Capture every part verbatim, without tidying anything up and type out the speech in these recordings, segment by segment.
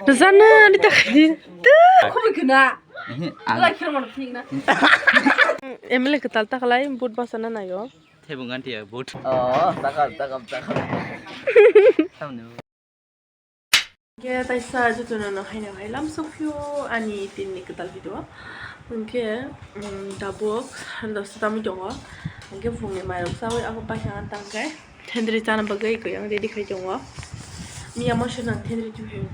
Rwchapna ani takhai di. Khumui khwna. Ehe, ang Lai khirma thik na. M L A kwtal taklai, vote bachana naio. Thebung ganti ya, vote. Oh, takam, takam, takam. Tamni. Hingke taisa jotono no haino hai lamsok phio ani tinni kwtal video. Hingke, mm, tabuk dosta tamui tongo. Hingke phungni mairok chaui abo paikha tangkhe thendri chana bagwi kwrwi ang ready khai tongo. Miya moso nang thendri tubui.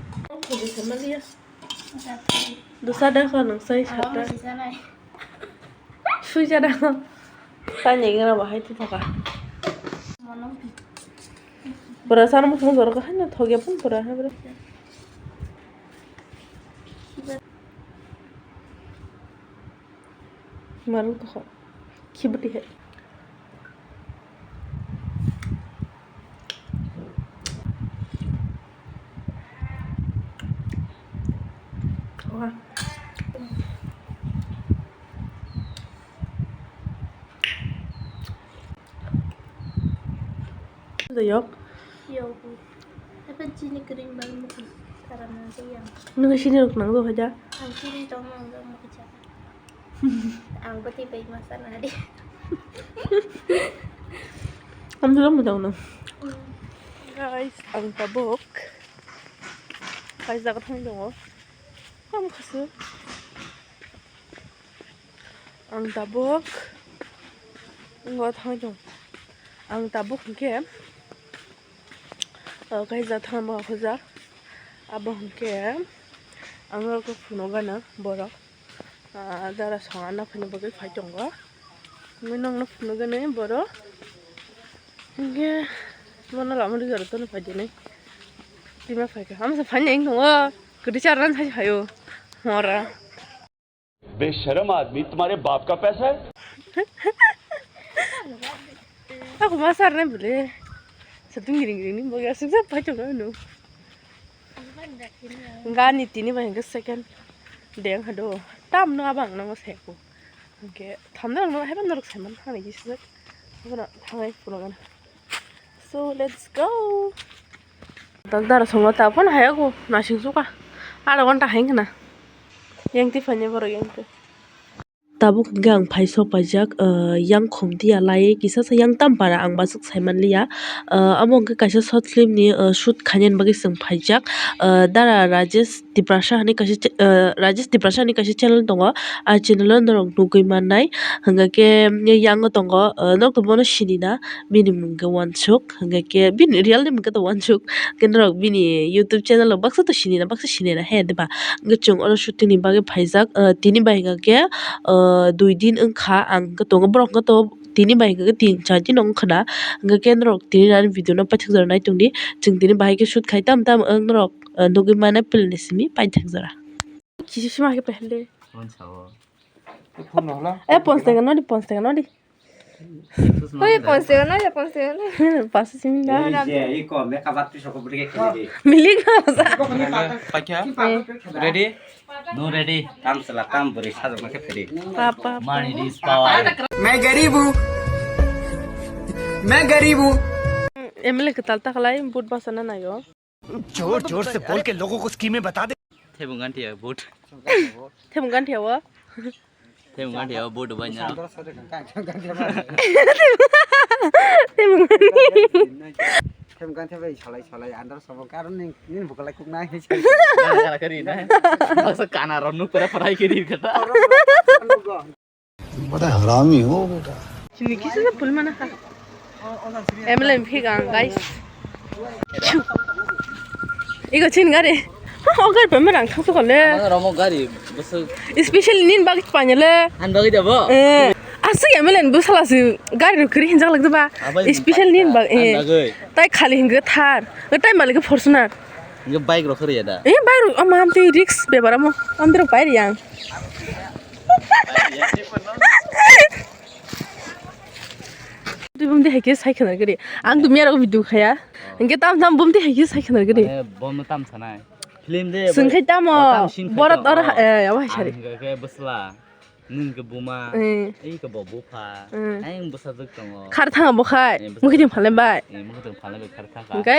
Dosa da kho nang sai satra. Sui jada. Tani ngira bahai tu thaka. Pura sana mo thong jor ka hanya thogya pun pura ha bro. Maru to kho. Khibuti hai. Wah. Yok. Yok. Apa chini kering bal mukha. Karena dia. Nung sini rok nang do haja. Ang chini tong nang do mukha. Ang pati pai masa nari. Ang dulu mo daw no. Guys, ang tabok. Guys, dapat hang dong. Kamu kasu. Ang tabok. Ngot hang dong. Ang tabok hingke. O kaisa thangma hojak. Abo hingke ang oro khe phunukgana borok, ah, dara songna phaina bagwi phai tongo. Hingke nokno phunukgani borok. Hingke bono lama rijak rok tono phaidini. Tima phaikha. Hamsa phaina wng tongo. Kwtwi charwrani sai phaio. Mora. बेशरम आदमी, तुम्हारे बाप का पैसा है? Ako ma sar nai bole. Sa tung giring giring ni boga suk sa pa chong no. Gani tini ba hingke second. Deng hado. Tam no abang no se ko. Hingke tham no no heba norok se man hani gis. Hingke na thangai pulo gana. So let's go. Dara songo ta phone haya ko nasing suka. Ada gonta haing na. Yang ti phanya borok yang ti. Tabuk hingke ang phai sok paijak, ah, yang khum tiya lai kisa sa yang tam para ang basuk sai manliya. Ah, amo hingke kaisa short film ni, ah, shoot khainani bagwi chwng phaijak. Ah, Dara Rajesh Tiprasa hinui kaisa cha-, ah, Rajesh Tiprasa hinui kaisa channel tongo. Ah channel o norok nugui mannai. Hingke yang o tongo, ah, norok to bono sinina. Bini mung khe Wansuk, hingke khe bini real ni mung khe to Wansuk. Hingke norok bini YouTube channel o baksa to sinina, baksa sinina he, diba? Hingke chwng oro shooting ni bagwi phaijak, ah, tini bai hingke khe, ah, dui din wngkha, ang hingke tongo, borok hingke to tini bai hingke khe tin char din wngkha na. Hingke khe norok tini ani video no paithak jora nai tongdi, chwng tini bahai khe shoot khai tam tam wng norok, ah, nugui mane plan ni simi paithak jora. Kisi sima khe pehele. Eh, pons tenga nodi, pons tenga nodi. Oi, pons tenga nodi, pons tenga nodi. Pons simi na. Ei, je, ei ko, makeup artist ko budi ke kheli. Milik na sa. Pakya? Eh. Ready? No ready. Tam sela tam buri sajak na ke pheri. Papa. Money is power. मैं गरीब हूँ, मैं गरीब हूँ। M L A kwtal taklai, vote bachana naio. जोर जोर से बोल के लोगों को स्कीमें बता दे। Thebung ganti ya, vote. Thebung ganti ya, wa? Thebung ganti ya, vote bai na. Thebung ganti. Thebung ganti bai salai salai andar sobo karon ni, ni bukalai kuk nai. Gala gala kari na. Basa kana ron nuk pera parai kiri kata. बड़ा हरामी हो बेटा। Sini kisa sa pul mana kha? M L A phigang, guys. Chu. Igo chin gari. Ha, o gari pembe rang thang sokole. Ang romo gari, bwswk. Special nin bagi panyale. An bagi jabo? Eh. Aswk M L A ni bwsala si gari rok kwrwi hinjak lak diba? Special nin bag, eh. An bagi. Tai khali hingke Thar. Tai malik Fortuner. Hingke bike rok kwrwi ya da? Eh, bike rok ama amtwi risk bebara mo. Amtwi rok pai riyang. Twi bumdi hai khe sai khwna gari. Ang to miyaro video khaya. Hingke tam tam bumdi hai khe sai khwna gari. Mane bomno tam sanai. Film de. Sungkhai tamo. Borot or, eh, abo hai sari. Hingke bwsla. Nwng ke buma. Eh. Ei ke bo bupha. Eh. Ayang bwsajwk tongo. Khar thanga bo khai. Eh, bwsa- Mukhiting phalai bai. Eh, mukhiting phalai bai khar thanga. Hingke?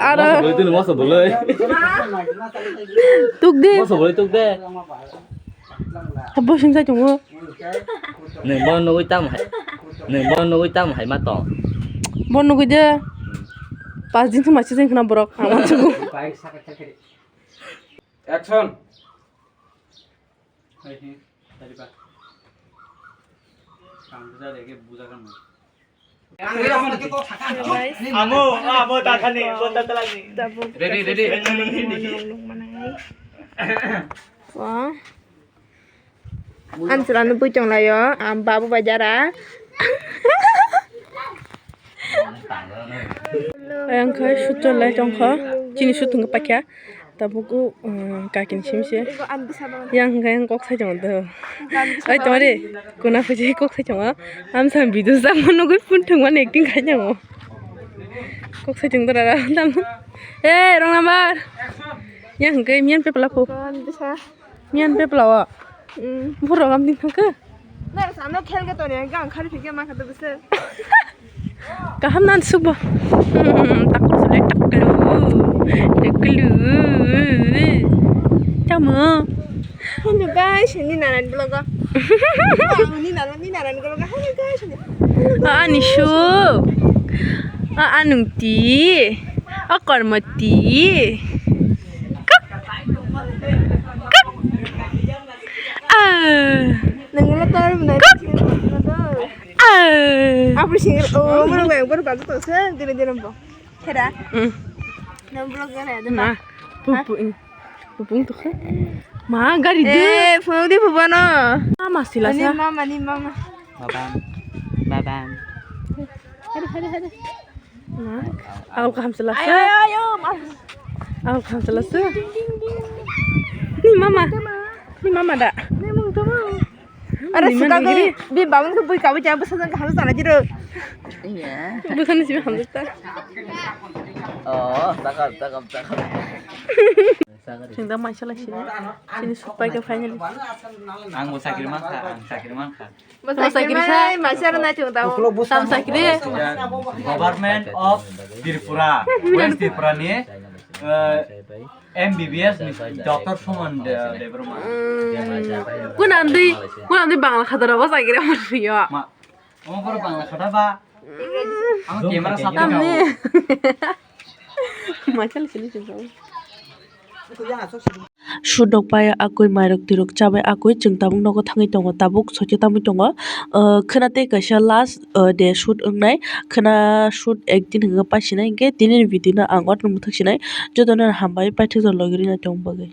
aro. Moso boloi tini, moso boloi. Tuk de. Moso boloi tuk de. Habo sing sai tongo. Neng bo nugui tamo hai. Neng bo nugui tamo hai ma tong. Bo nugui de. Pas din se masi jeng khna borok. Ama chugo. Action. Hai hi, tadi ba. Kamu bisa deh, kayak buka kan. Amo, amo, tahan nih, buat tata lagi. Ready, ready. Wah. An sila nugui tong laio, am babu bajara. Ayang khai shoot cholai tongkha, chini shoot wngkha pakya. Tabuk o, um, kakini simi se. Yang hwnkhe yang kok sai tongo do. Oi tongre, kuna phaji kok sai tongo. Amsa video samo nugui phun thwngmani acting khai tongo. Kok sai tong dora tam. Eh, wrong number. Yang hwnkhe miyan pepla pho. Miyan pepla o. Borok amni thangkha. Nang sano khel ke toni, ang khari phikya ma khato bwse. Kaham nan subo. Hmm, taklu sule taklu. Taklu. Tamo. Hello guys, ni nanan vlog. Ni nanan, ni nanan vlog. Hello guys. Ah, ani su. Ah, anung ti. Ah, kormo ti. Kak. Kak. Ah. Nangla tar mwnai. Ah. Abu sing o mo bai bor ba to se dire dire bo. Kera. Mm. Nang vlog ga ya de. Ma. Pupu. Pupu to khe. Ma gari de. Eh, phone di phone no. Mama sila sa. Mama ni mama. Babam. Babam. Hari hari hari. Awal kaham sila. Ayo ayo ayo. Awal kaham sila. Ni mama. Ni mama da. Ni mung tama. Ara suka ko bi bangun ko bui kabu jam pesan kaham sana jiro. Iya. Bukan sih hamjak ta. Oh, takam takam takam. Sing da maisa lai sini. Sini supai ke finally. Ang bo sakri man kha, ang sakri man kha. Masa kiri sai, masa na chung tau. Tam sakri. Government of Tripura, West Tripura ni, eh, M B B S ni doctor Suman De-, Debbarma. Kunandui, kunandui Bangla khatara bo sakri amar yo. Ma, omo koro Bangla khata ba? Ang camera satu. Tamni. Masa lai sini chung tau. Shoot rok paya akoi, mairok twirok chabai akoi, chwng tabuk nogo thangwi tongo, tabuk soite tamwi tongo. Ah, khwna tei kaisa last, ah, day shoot wngnai, khwna shoot ekdin hwnkhe pasinai, hwnkhe tini ni video no ang o muthuk sinai, jotono hambai paithak jora logi rwna tong bagwi.